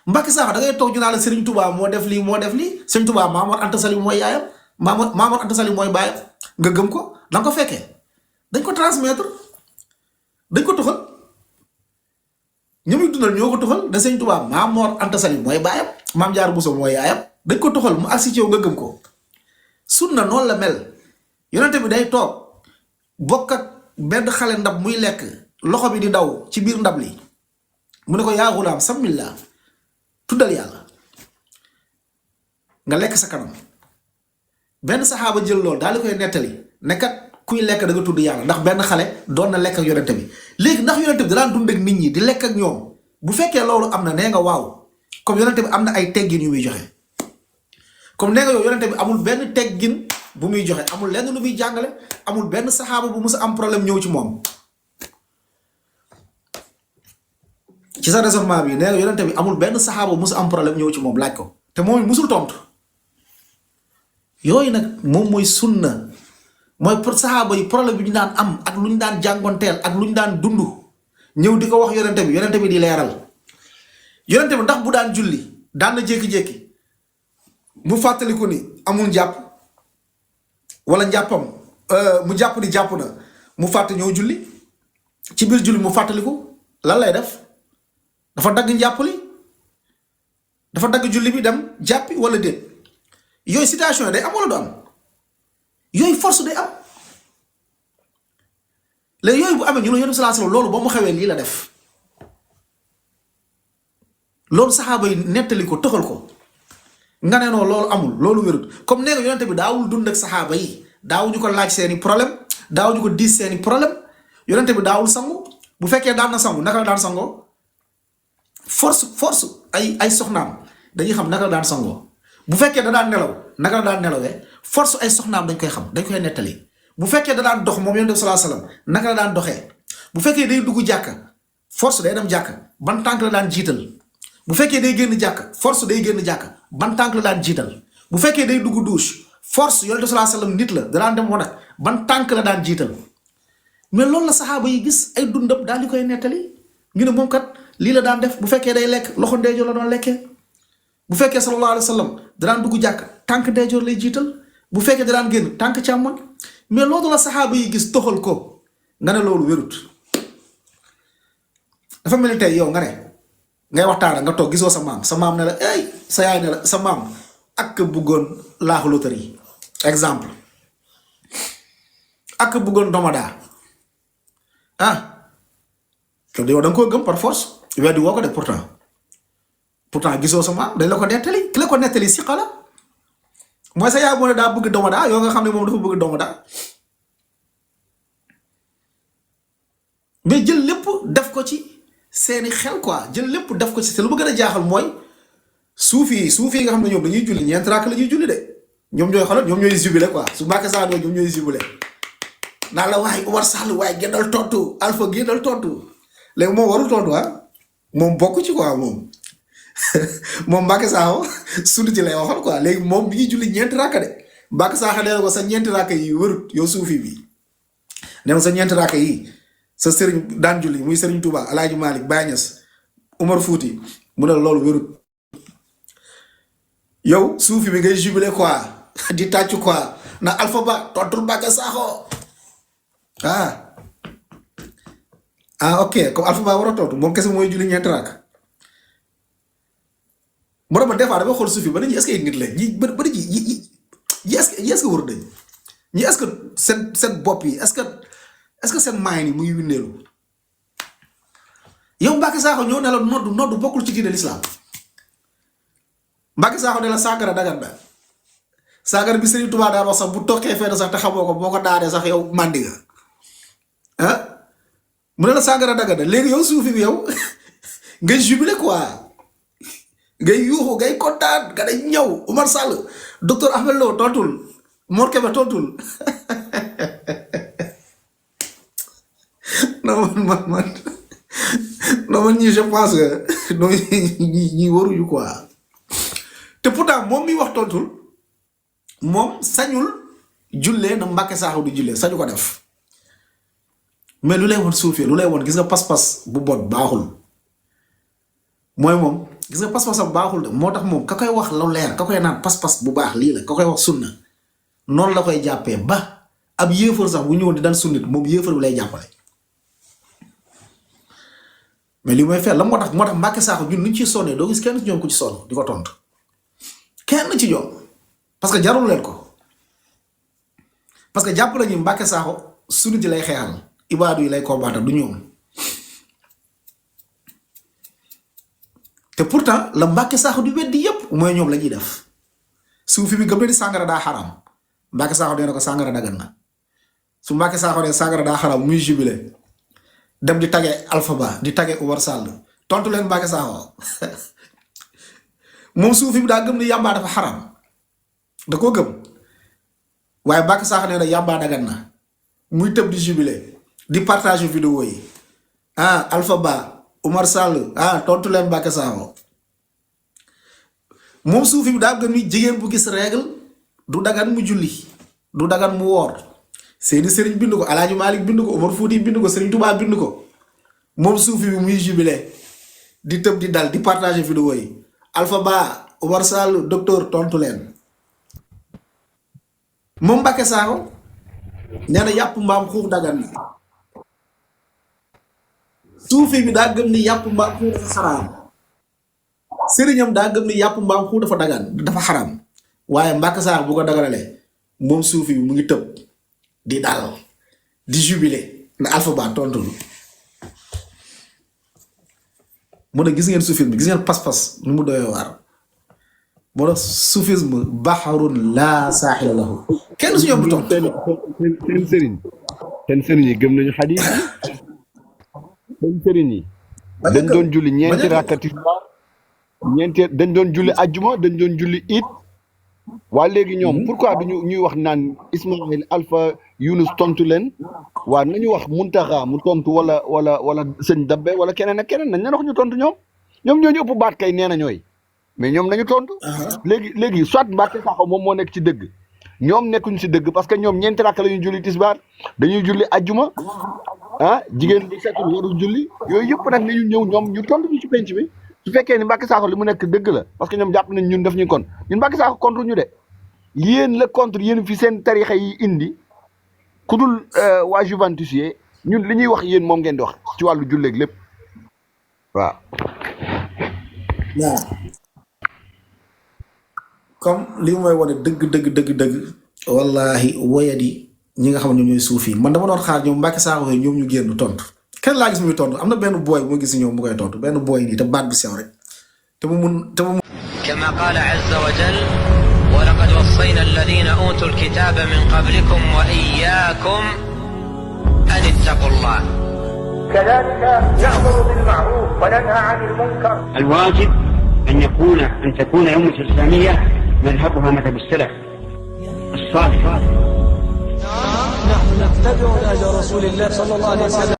Mbacke Sakho da ngay toog ñu naan la Serigne Touba moo def lii Serigne Touba Maamor Anta Sali mooy yaayam Maamor Anta Sali mooy baayam nga gëm ko da nga ko fekkee dañ ko transmettre dañ ko tuxal ñu muy dundal ñoo ko tuxal da Serigne Touba Maamor Anta Sali mooy baayam Maam Jaara Buso mooy yaayam dañ ko tuxal mu agsi ci yow nga gëm ko sunna noonu la mel yonente bi day toog bokk ak benn xale ndab muy lekk loxo bi di daw ci biir ndab li mu ne ko yaa xulaam samillah tuddal yàlla nga lekk sa kanam benn saxaaba jël loolu daal di koy nettali ne kat kuy lekk da nga tudd yàlla ndax benn xale doon na lekk ak yonente bi léegi ndax yonente bi da daan dund ak nit ñi di lekk ak ñoom bu fekkee loolu am na nee nga waaw comme yonente bi am na ay teggin yu muy joxe comme nee nga yow yonente bi amul benn teggin bu muy joxe amul lenn lu muy jàngale amul benn saxaaba bu mus a am problème ñëw ci moom ci sa raisonnement bi nee nga yonente bi amul benn saxaaba bu mus a am problème ñëw ci moom laaj ko te moom musul tontu yooyu nag moom mooy sunna mooy pour saxaaba yi problème bi ñu daan am ak lu ñu daan jàngonteel ak lu ñu daan dund ñëw di ko wax yonente bi di leeral yonente bi ndax bu daan julli daan na jékki-jékki mu fàttaliku ni amul njàpp wala njàppam mu jàpp ni jàpp na mu fàtte ñëw julli ci biir julli mu fàttaliku lan lay def dafa dagg njàpp li dafa dagg julli bi dem jàppi wala déet yooyu situation yi day am wala du am yooyu force day am léegi yooyu bu amee ñu ne yonent bi sallallahu alayhi wasallam loolu ba mu xewee lii la def loolu saxaaba yi nettali ko toxal ko nga ne non loolu amul loolu wérut comme nee nga yonente bi daawul dund ak saxaaba yi daawuñu ko laaj seeni problème daawuñu ko diis seeni problème yonente bi daawul sangu bu fekkee daan na sangu naka la daan sangoo force ay soxnaam dañuy xam naka la daan sangoo bu fekkee da daan nelaw naka la daan nelawee force ay soxnaam dañ koy xam dañ koy nettali bu fekkee da daan dox moom yonente bi sallallahu alayhi wasallam naka la daan doxee bu fekkee day dugg jàkka force day dem jàkka ban tànk la daan jiital bu fekkee day génn jàkka force day génn jàkka ban tànk la daan jiital bu fekkee day dugg douche force yonente bi sallallahu alayhi wasallam nit la da daan dem wanag ban tànk la daan jiital mais loolu la saxaaba yi gis ay dundam daal di koy nettali ñu ne moom kat lii la daan def bu fekkee day lekk loxo ndeyjoor la doon lekkee bu fekkee sallallahu alayhi wasallam da daan dugg jàkk tànk ndeyjoor lay jiital bu fekkee da daan génn tànk càmmoñ mais loolu la saxaaba yi gis toxal ko nga ne loolu wérut dafa mel ni tey yow nga ne ngay waxtaan nga toog gisoo sa maam ne la ay sa yaay ne la sa maam ak bëggoon laaxu loterie exemple ak bëggoon domada te yow da nga koo gëm par force weddi woo ko de pourtant gisoo sa maam dañ la ko nettali ki la ko nettali si xala mooy sa yaay moo ne daa bëgg domada yow nga xam ne moom dafa bëgg domada mais jël lépp def ko ci seeni xel quoi jël lépp def ko ci te lu ma gën a jaaxal mooy suufi nga xam ne ñoom dañuy julli ñeent raak la ñuy julli de ñoom ñooy xoolal ñoom ñooy jubilé quoi su Mbacke Sakho ñoom ñooy jubilé naan la waaye Umar Sall waaye génnal tontu Alpha génnal tontu léegi moom warul tontu moom bokk ci quoi moom Mbacke Sakho sunu ci lay waxal quoi léegi moom bi ñuy julli ñeenti raak de Mbacke Sakho nee na ko sa ñeenti raak yi wërut yow suufi bi nee na sa ñeenti raak yi. sa sëriñ daan julli muy sëriñ Touba Alaaji Malick Baye Niass Umar Fouti mu ne loolu wérut yow suufi bi ngay jubilé quoi di tàccu quoi na Alpha Ba tontul Mbacke Sakho ok comme Alpha Ba war a tontu moom kese mooy julli ñeenti raak moo tax ma des fois dama xool suufi ba ne ñi est-ce que nit la ñi ba ñi est-ce que wër nañ ñi est-ce que seen bopp yi est-ce que seen maay ni muy windeelu yow Mbacke Sakho ñëw ne la noddu bokkul ci diine l'islam Mbacke Sakho ne la sàngara dagan na sàngara bi Serigne Touba daan wax sax bu tokkee fenn sax te xamoo ko boo ko daanee sax yow màndi nga mu ne la sàngara dagan na léegi yow suufi bi yow ngay jubilé quoi ngay yuuxu ngay kontaan nga day ñëw Oumar Sall docteur Ahmed Lo tontul Mor Kébé tontul man ñii je pense que non ñi waruñu quoi te pourtant moom mi wax tontul moom sañul jullee na Mbacke Sakho du jullee sañu ko def mais lu lay woon suufee lu lay woon gis nga pas-pas bu bon baaxul mooy moom gis nga pas-pasam baaxul de moo tax moom ka koy wax lu leer ka koy naan pas-pas bu baax lii la ka koy wax sunna noonu la koy jàppee ba ab yéefar sax bu ñëwoon di dal sunnit moom yéefar bi lay jàppale mais li may fer la moo tax Mbàkke Sakho ñun nuñ ciy sonnee doo gis kenn ci ñoom ku ci sonn di ko tontu kenn ci ñoom parce que jarul leen ko parce que jàpp nañu Mbàkke Sakho sunnit yi lay xeexal ibaadu yi lay combattre du ñoom te pourtant la Mbàkke Sakho di weddi yépp mooy ñoom la ñuy def suufi bi gëm na di sàngara daa xaram Mbàkke Sakho nee na ko sàngara dagan na su Mbàkke Sakho ne sàngara daa xaram muy jubilé dem di tage Alpha Ba di tage Umar Sall tontu leen Mbàkke Sakho moom suufi bi daa gëm ni yàmbaa dafa xaram da koo gëm waaye Mbàkke Sakho nee na yàmbaa dagan na muy tëb di jubilé di partage vidéo yi Alpha Ba Umar Sall tontu leen Mbàkke Sakho moom suufi bi daa gëm ni jigéen bu gis règle du dagan mu julli du dagan mu woor seeni sëriñ bind ko Alaaji Malik bind ko Omar Fuuti bind ko Sëriñ Tuubaa bind ko moom suufi bi muy jubilé di tëb di dal di partager vidéo yi Alpha Ba Umar Sall docteur tontu leen moom Mbàkke Sakho nee na yàpp mbaam xuux dagan na suufi bi daa gëm ni yàpp mbaam xuux dafa xaraam sëriñam daa gëm ni yàpp mbaam xuux dafa dagan dafa xaraam waaye Mbàkke Sakho bu ko daganalee moom suufi bi mu ngi tëb di dal di jubilé na Alpha Ba tontu mu ne gis ngeen soufisme gis ngeen pas-pas nu mu doyoo waar moo tax soufisme baxarun laa saaxila lahu kenn su ñoom du tontu seen sëriñ yi gëm nañu xadiis yi seen sëriñ yi dañ doon julli ñeenti rakkati dañ doon julli ajjuma dañ doon julli it waa léegi ñoom pourquoi duñu ñuy wax naan Ismaïl Alpha Yunus tontu leen waa nañu wax Muntaxa mu tontu wala sëñ Dabbe wala keneen ak keneen nañ leen wax ñu tontu ñoom ñoo ñu ëpp baat kay nee na ñooy mais ñoom nañu tontu. léegi soit Mbàkke Sakho moom moo nekk ci dëgg ñoom nekkuñ ci dëgg parce que ñoom ñeenti rakk la ñuy julli tisbaar dañuy julli ajjuma jigéen bu setul warul julli yooyu yëpp nag nañu ñëw ñoom ñu tontu ñu ci penc bi su fekkee ni Mbàkke Sakho li mu nekk dëgg la parce que ñoom jàpp nañ ñun def ñu kon ñun Mbàkke Sakho contre ñu de yéen la contre yéen fi seen tarixa yi indi ku dul waa Juventus yi ñun li ñuy wax yéen moom ngeen di wax ci wàllu julleeg lépp waaw. comme li mooy wane dëgg wallahi woyadi ñi nga xam ne ñooy suufi man dama doon xaar ñoom Mbàkke Sakho yi ñoom ñu génn tontu kenn laa gis muy tontu am na benn booy bu ma gis ñoom mu koy tontu benn booy nii te baat bi sew rek te mu mun kama qaala azza wa jal wa laqad wassayna alladina utu alkitaba min qablikum wa iyyakum an ittaqu llah kadhalika na'muru bil ma'ruf wa nanha 'anil munkar الواجب أن تكون أمة الإسلامية مذهبها مذهب السلف الصالح. نحن نتبع نهج رسول الله صلى الله عليه وسلم.